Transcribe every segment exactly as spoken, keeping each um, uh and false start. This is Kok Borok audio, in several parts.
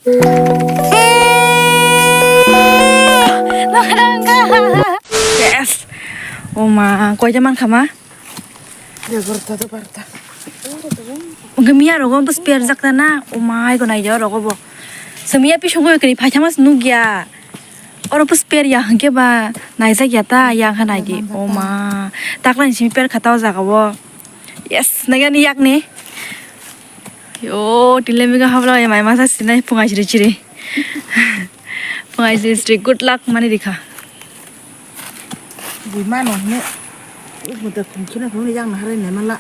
Yes. O ma, koita mankha ma? Egarota to barota. Hwnkhe miya rogo bwsper jak ta na? O ma, aiko naidi o rogo bo. Simiya pisongo kwrwi phaithamas nukya. Oro bwsper ya hwnkhe ba naijak ya ta, ya wngkha naidi. O ma, taklani simi per kha ta o jaga o. Yes, naigani yakni. Yo, tile migo hablo ya mai masa sinai phungai siri siri. Phungai siri siri, good luck mani rikha. Bui mano hwnwi, uk muta khum kheno khum yang naharwi naimala.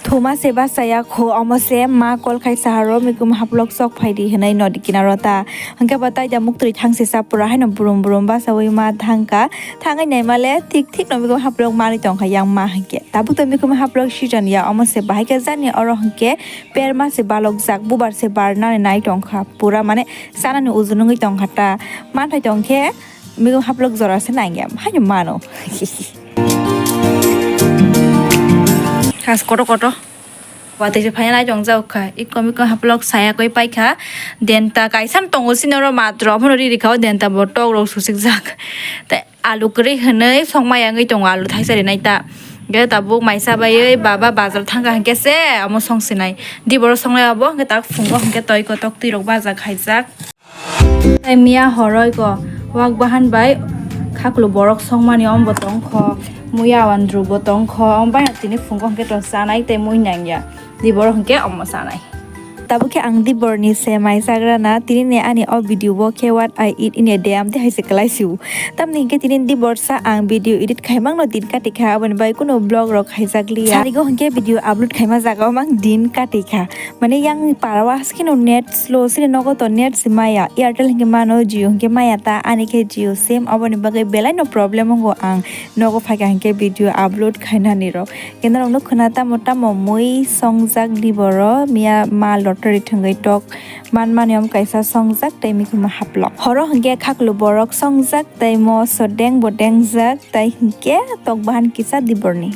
Thuma se bachaya kho, omo se ma call khai saharo, mikum haplok sok phaidi hwnwi nodi kinaro ta. Hwnkhe bo taida muktwi thangse sa pura haino brum brum bachaui ma thangkha. Thangwi naimale thik thik no mikum haplok manwi tongkha yang ma hwnkhe. Tabuk to mikum haplok season ya, omo se bahai khe jani oro hwnkhe perma se balokjak, bubar se barnani nai tongkha. Pura mane chanani ujunungwi tongkha ta. Manthai tongkhe. Mikum haplok jora se nangya, haino mano. Khas koto koto. Watwi se phaina nai tong jak kha. Ikko mikko haplok saya koi paikha. Denta kaisa no tongo sini oro matro. Omono riri kha o denta bo tok rok susik jak. Tei alu kwrwi hwnwi songmaya wngwi tongo, alu thaisa rinai ta. Hwnkhe tabuk maisa baiwi baba bazar thangkha hwnkhe se omo song sinai. Diboro songnai abo hwnkhe tak phungo hwnkhe toi kotok twi rok baja khaijak. Tei miya horoi ko wak bahan bai khaklu borok songmani ombo tongkho, muya wandru bo tongkho, ombai tini phungo hwnkhe to chanai tei mui nangya, di borok hwnkhe omo chanai. Tabuk khe ang di borni se mai chagrana, tini ni ani o video bo khe what I eat in a day amtwi hai se kwlai sio. Tamni hwnkhe tini di borsa ang video edit khaimang no din kati kha, aboni bai kunu vlog rok khaijak liya. Sarigo hwnkhe video upload khaima jaga o mang din kati kha. Mane yang para o aswk kheno net slow, sini nogo to net se maya, Airtel hwnkhe mano, Jio hwnkhe maya ta, ani khe Jio sim, oboni bagwi belai no problem wngo ang nogo phaikha hwnkhe video upload khainani rok. Khe norok nukho na tamo tamo mui songjak di boro, miya ma lottery thwngwi tok manmani om kaisa songjak tei mikhuma haplok. Horo hwnkhe khaklu borok songjak tei mo sodeng bo dengjak tei hwnkhe tok bahan kisa di borni.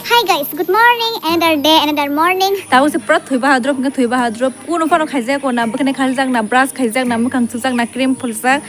Hi guys, good morning, another day, another morning. Tabuk se pura thwi bahadrop, hwnkhe thwi bahadrop. Kuno phano khaijak, kona bwkhani khaijak, na brush khaijak, na mwkhang chujak, na cream phuljak.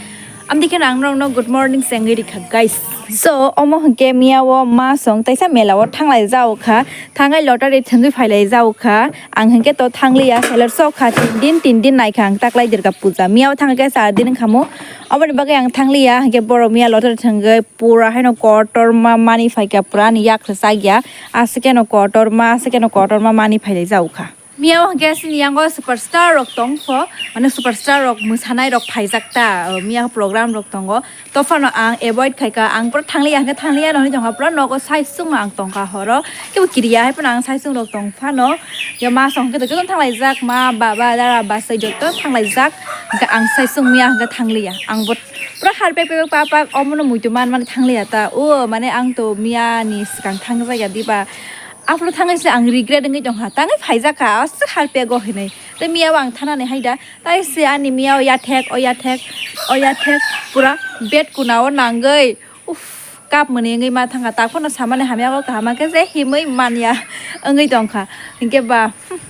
Amtwi kheno ang norokno good morning se wngwi rikha, guys. So, omo hwnkhe miya o ma song taisa mela o thanglai jao kha. Thangai lottery thwngwi phailai jao kha. Ang hwnkhe to thangliya, seller sok kha, tin din, tin din naikha ang taklai Durga puja. Miya o thangkhe char din wngkhamu. Oboni bagwi ang thangliya, hwnkhe borok miya lottery thwngwi pura haino kotorma mani phaikha, pura ani yak rwchak ya. Aswk keno kotorma, aswk keno kotorma mani phailai jao kha. Miya o hwnkhe chini yango superstar rok tong pho, mane superstar rok mwsanai rok phaijak ta, miya program rok tongo. To phano ang avoid khaikha, ang pura thangliya hwnkhe thangliya no hinwi tongkha, pura nogo sai chwngno ang tongkha horo. Kebo kiriya hai phano ang sai chwng rok tong phano. Ya ma song hwnkhe to jotono thanglaijak, ma, baba, dara, bachai joto thanglaijak. Hwnkhe ang sai chwng miya hwnkhe thangliya. Ang bo pura harpek pek pak pak omono muitu man mani thangliya ta. O mane ang to miya ni swkang thangjakya diba. Aphuru thangwi se ang regret wngwi tongkha. Tangwi phaijakha, aswk harpego hinwi. Tei miya o ang thanani haida. Tai se ani miya o yathek, o yathek, o yathek, pura bed kuna o nangwi, uff, kap mwnwi wngwi ma thangkha. Tak phano samani hamya o kaham khe je himwi manya wngwi tongkha. Hinkhe ba, hmm,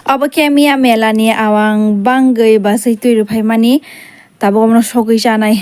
obo khe miya mela ni awang bangwi bachwi twi rwphaimani, tabuk omono sogwi chanai.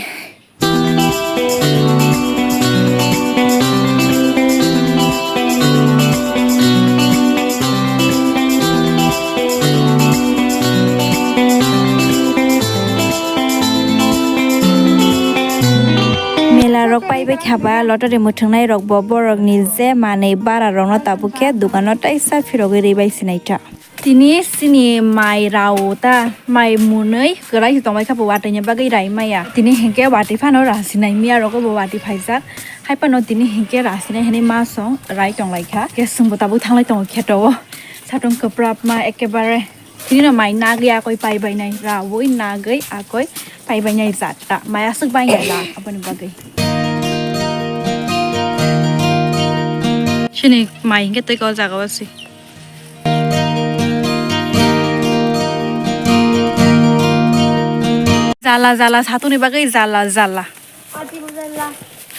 Mela rok paibai kha ba, lottery mwthwngnai rok bo borok ni je manwi bara rok no tabuk khe dukan o taisa phirogwi rwi bai sinai ta. Tini chini mai rao ta, mai mwnwi kwrai se tongbai kha bo watwi ni bagwi rai maya. Tini hinkhe watwi phano ra sinai miya rogo bo watwi phaijak. Hai phano tini hinkhe ra sinai hinwi ma song rai tonglai kha. Khe chwng bo tabuk thanglai tongo kheto o. Satung kwprap ma ekebare. Tini no mai nagwi akoi pai bai nai, rawi nagwi akoi pai bai nai jat ta. Mai aswk bai ya jat aboni bagwi. Chini mai hinkhe tei ko jaga o si. Jala jala, satungni bagwi jala jala. Watwi bo jala.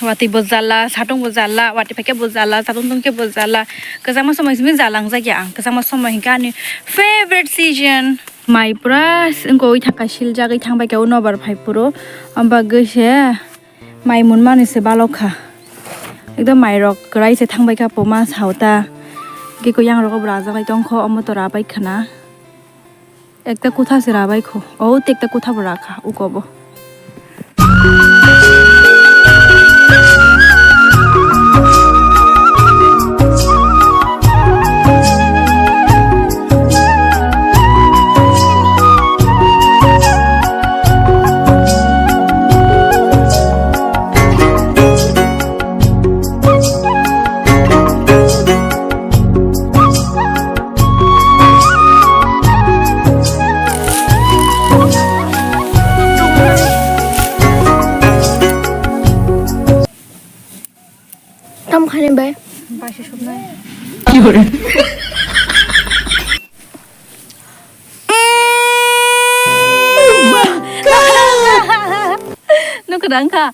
Watwi bo jala, satung bo jala, watwi phaikhe bo jala, satung tungkhe bo jala. Kwchangma somoi simi jala wngjakya ang. Kwchangma somoi hinkhe ani favorite season. Mai pura wngkha oi thangkha, siljagwi thangbai kha o nobar phai phuru. Omo bagwi se mai munmani se balok kha. Ekdom mairok kwrai se thangbai kha puma sao ta. Kiko yangrogo bo rajaklai tongkho, omo to rabai khwna. Ekta kutha se rabai kho. O, tekta kutha bo rakha ukobo. Tam khani bai. Baisi sopnai. Nuk rang kha.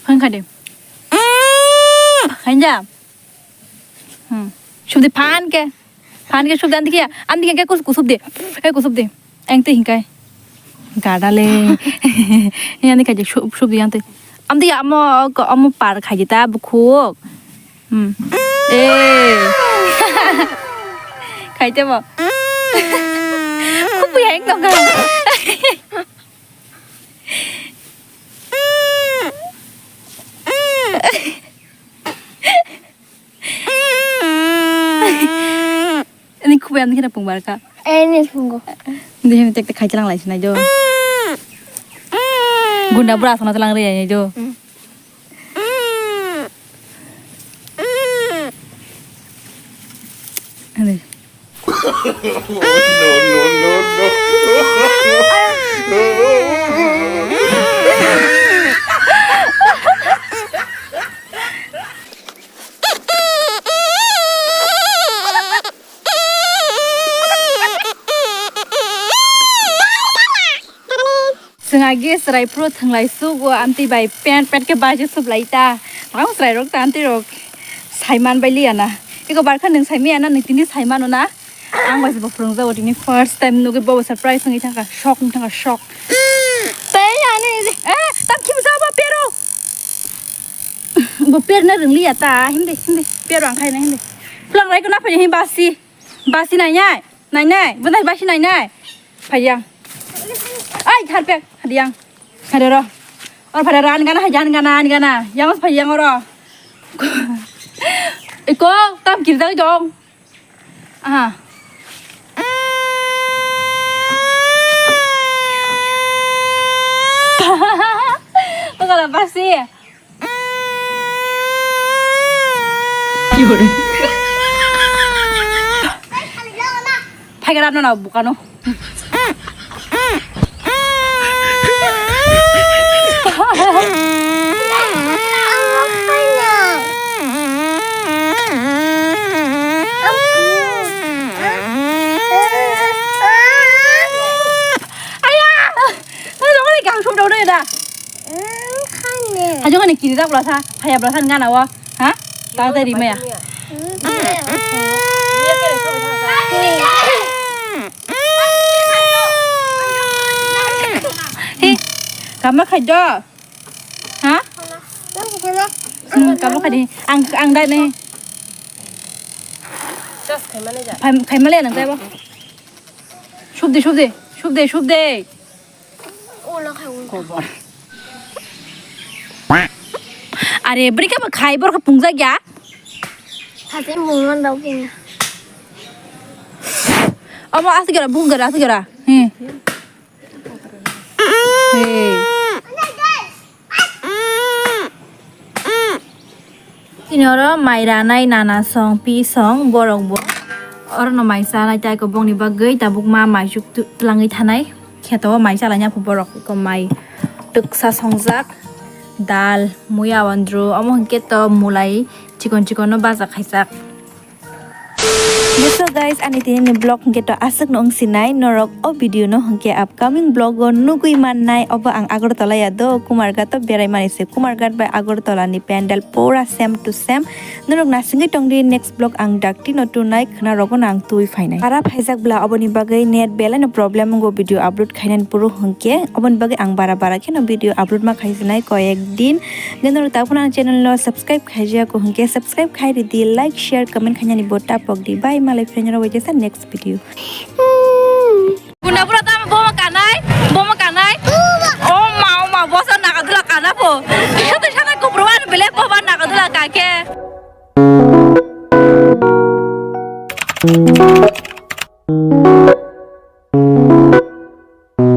Phan kha de. Khainja. Hmm. Subdi phan ke. Phan ke subdi anti ke. Anti ke kus kusubdi. Eh kusubdi. Eng te hingkai. Gadale. Ini anti kaje sub subdi anti. Anti amo amo par khaji ta bukhuk. Hmm. Eh. Khaite bo. Khupu yang tong ka. Ini khupu yang kira pung barka. Eh, ini sungguh. Ini tek tek khai chelang lai sinai do. Gunda bura sana chelang ri ai do. Ani. No, no, no, no. Chwng agi chwrai phuru thwnglai sugo, amtwi bai pant pant khe baji sublai ta. Ang chwrai rok ta amtwi rok saiman bai liya na. Eko barkha nwng saimaya na, nwng tini saimano na. Ang bai se bo phwrwngjago tini first time nugwi, bobo surprise wngwi thangkha, shock wngwi thangkha, shock. Tei ani eh tam khimsa bo pero. Bo perna rwngliya ta, himde himde pero ang khaina himde. Phwlang rai ko na phai hin basi. Basi nainai, nainai, bwdai basi nainai. Phai yang. Ai, tharpek, phai yang. Phai ro. Or phai ro, ani gana, hai, ani gana, ani gana. Yang phai yang oro. Iko, tam kiri dai dong. Aha. Kok ada basi? Phai ka rapna na bukano. Aya! Nang rok ni gang sum rok ni da. Hajo kani kiri dak bwlasa, phaya bwlasa ni gana o, ha? Tao tei rimaya. Hi, kama khai do. Ha? Hmm, kama khai di. Ang, ang dai ni. Khai, khai male nang dai bo. Subde, subde, subde, subde. Kobo. Are, beri ka ba khai bor ka pungja kya? Hati mungman dau kya? Omo asik gara, bung gara, asik gara. He. He. Tini oro mai ranai nana song, pi song, borok bo. Oro no mai chanai tai kobong ni bagwi tabuk ma mai chuk tu-, twlangwi thanai. Kheto o mai chalaina pho borok ko mai twksa songjak. Dal, muya, wandru, omo hwnkhe to mulai chikon chikon no baja khaijak. So guys, ani tini ni vlog hwnkhe to aswk no wng sinai norok, o video no hwnkhe upcoming vlog o nugwi mannai. Obo ang Agartala ya do, Kumarghat o berai mani se, Kumarghat bai Agartala ni pandal pura same to same. Norok nasingwi tongdi, next vlog ang dakti no tunai, khwna rogo no ang twi phainai. Para phaijak bla oboni bagwi net belai no problem wngo video upload khainani puro hwnkhe, oboni bagwi ang bara bara kheno video upload ma khaisinai koyek din. Norok ta phano ang channel no subscribe khaijak hwnkhe subscribe khai ridi, like, share, comment khainani bo tapok di. Bye, malai friend rok waisa next video. Guna pura tamo bomo kanai, bomo kanai. O ma, o ma, boso nagadula kana po. Kisa to sana kupro wan bile boba nagadula kake.